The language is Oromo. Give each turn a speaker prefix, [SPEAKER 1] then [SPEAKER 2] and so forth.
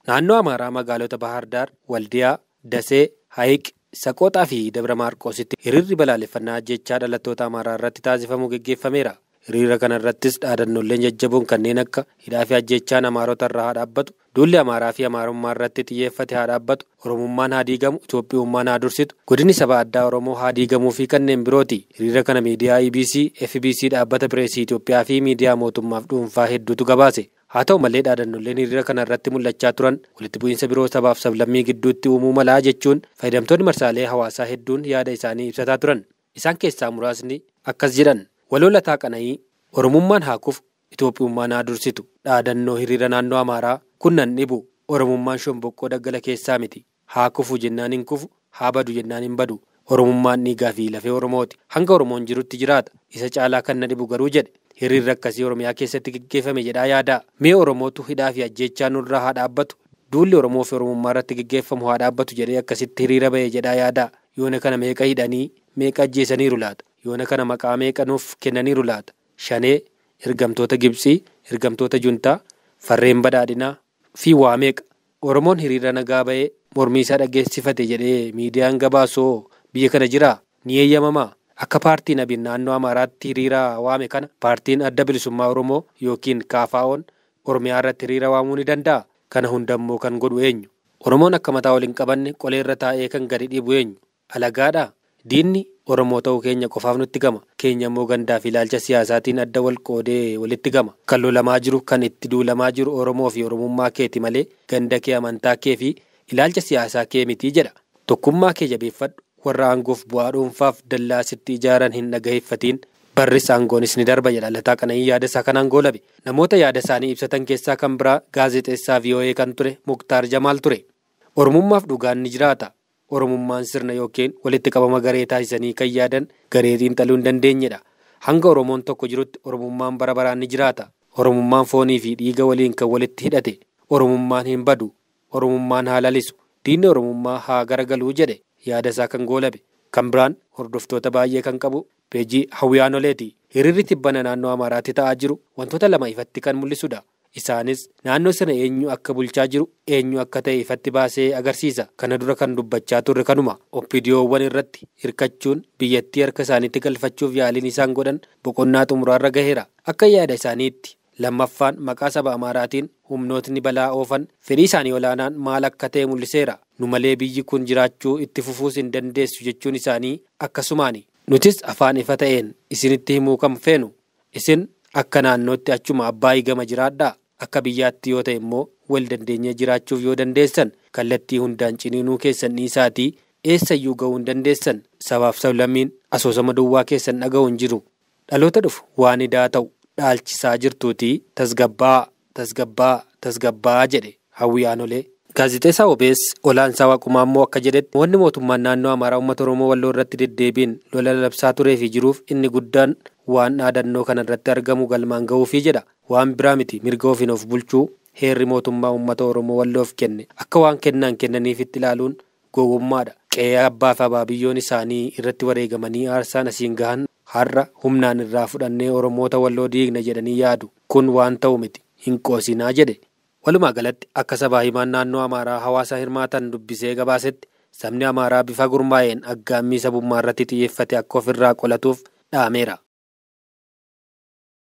[SPEAKER 1] Naannoo Amaaraa magaalota Bahar Daar, Waldiyaa, Dasee, Hayiq, Saqooxaa fi Dabra Maarqoositti hiriirri balaaleffannaa ajjeechaa dhalattoota Amaaraa irratti taasifamu geggeeffameera. Hiriira kana irrattis dhaadannooleen jajjaboon kanneen akka hidhaa fi ajjeechaan Amaarota irraa haa dhaabbatu, duulli Amaaraa fi Amaarummaa irratti xiyyeeffate haa dhaabbatu, Oromummaan haa diigamu, Itoophiyummaan haa dursitu, godinni saba addaa Oromoo haa diigamuu fi kanneen birooti. Hiriira kana miidiyaa EBC, FBC, dhaabbata pireesii Itoophiyaa fi miidiyaa mootummaaf dhuunfaa hedduutu gabaase. Haa ta'u malee dhaadannooleen hiriira kana irratti mul'achaa turan walitti bu'iinsa biroo sabaaf sablammii gidduutti uumuu malaa jechuun fayyadamtoonni marsaalee hawaasaa hedduun yaada isaanii ibsataa turan. Isaan keessaa muraasni akkas jedhan. Waloo Lataa Qana'ii, Oromummaan haa kufu, Itoophiyummaan haa dursitu. Dhaadannoo hiriira naannoo Amaaraa kun nan dhibu. Oromummaan shomboqqoo daggala keessaa miti. Haa kufu jennaan hin kufu, haa badu jennaan hin badu. Oromummaan dhiigaa fi lafee Oromooti. Hanga Oromoon jirutti jiraata. Isa caalaa kan na dhibu garuu jedhe. Hiriirri akkasii Oromiyaa keessatti geggeeffame jedhaa yaadaa. Mee Oromootu hidhaa fi ajjeechaa nurraa haa dhaabbatu. Duulli Oromoo fi Oromummaa irratti geggeeffamu haa dhaabbatu jedhee akkasitti hiriira ba'e jedhaa yaadaa. Yoona kana meeqa hidhanii meeqa ajjeesaniiru laata? Yoona kana maqaa meeqa nuuf kennaniiru laata? Shanee, ergamtoota Gibxii, ergamtoota Juntaa, farreen badhaadhinaa fi waa meeqa? Oromoon hiriira nagaa ba'ee mormii isaa dhageessifate jedhee miidiyaan gabaasoo biyya kana jiraa? Ni eeyyamamaa? Akka paartiin Abiin naannoo Amaaraatti hiriira waame kana paartiin Adda Bilisummaa Oromoo yookiin KFO'n Oromiyaa irratti hiriira waamuu ni danda'a? Kana hundammoo kan godhu eenyu? Oromoon akka mataa ol hin qabanne qoleerra taa'ee kan gadi dhiibu eenyu? Alagaadhaa? Diinni Oromoo ta'uu keenya qofaaf nutti gama. Keenya immoo gandaa fi ilaalcha siyaasaatiin adda wal qoodee walitti gama. Kan lolamaa jiru, kan itti duulamaa jiru Oromoo fi Oromummaa keeti malee ganda kee, amantaa kee fi ilaalcha siyaasaa kee miti jedha. Tokkummaa kee jabeeffadhu. Warra aangoof bu'aa dhuunfaaf dallaa sitti ijaaran hin dhagaheeffatiin. Barris aangoonis ni darba jedha Lataa Qana'ii yaada isaa kanaan goolabe. Namoota yaada isaanii ibsatan keessaa kan biraa gaazexeessaa VOA kan ture Muktaar Jamaal ture. Oromummaaf dhugaan ni jiraata. Oromummaan sirna yookiin walitti qabama garee taasisanii kan yaadan garee xiinxaluu hin dandeenyedha. Hanga Oromoon tokko jirutti Oromummaan bara baraan ni jiraata. Oromummaan foonii fi dhiiga waliin kan walitti hidhate. Oromummaan hin badu. Oromummaan haa lalisu. Diinni Oromummaa haa garagaluu jedhe yaada isaa kan goolabe. Kan biraan hordoftoota baay'ee kan qabu peejii Hawwiyaanoleeti. Hiriirri tibbana naannoo Amaaraatti ta'aa jiru wantoota lama ifatti kan mul'isudha. Isaanis naannoo sana eenyu akka bulchaa jiru, eenyu akka ta'e ifatti baasee agarsiisa. Kana dura kan dubbachaa turre kanuma. Oppiidiyoowwan irratti hirkachuun biyyattii harka isaaniitti galfachuuf yaaliin isaan godhan boqonnaa xumuraarra gaheera. Akka yaada isaaniitti lammaffaan maqaa saba Amaaraatiin humnootni balaa oofan fedhii isaanii olaanaan maal akka ta'e mul'iseera. Nu malee biyyi kun jiraachuu itti fufuus hin dandeessu jechuun isaanii akkasumaani. Nutis afaan ifa ta'een isinitti himuu kan feenu isin akka naannootti achuma Abbaayii gama jiraadhaa. Akka biyyaatti yoo ta'e immoo wal dandeenyee jiraachuuf yoo dandeessan kallattii hundaan ciniinuu keessan dhiisaatii eessayyuu ga'uu hin dandeessan. Sabaaf sablammiin asoosama duwwaa keessan dhaga'u hin jiru. Dhaloota dhufu waan idaa ta'u dhaalchisaa jirtuutii tasgabbaa tasgabbaa tasgabbaa jedhe Hawwiyaanolee. Gaazexeessaa OBS Olaansaa Waaqumaa immoo akka jedhetti wanni mootummaan naannoo Amaaraa uummata Oromoo Walloo irratti deddeebiin lola labsaa turee fi jiruuf inni guddaan waan dhaadannoo kana irratti argamu galmaan ga'uufii jedha. Waan biraa miti mirga ofiin of bulchuu heerri mootummaa uummata Oromoo Walloof kenne akka waan kennaan kennaniifitti ilaaluun gowwummaadha. Qe'ee abbaa fi abaabiyyoon isaanii irratti wareegamanii aarsaan asiin gahan har'a humnaan irraa fudhannee Oromoota Walloo diigna jedhanii yaadu. Kun waan ta'u miti hin qoosinaa jedhe. Walumaa galatti akka sabaa himaan naannoo Amaaraa hawaasa hirmaatan dubbisee gabaasetti sabni Amaaraa bifa gurmaa'een aggaammii sabummaa irratti xiyyeeffate akka ofirraa qolatuuf dhaameera.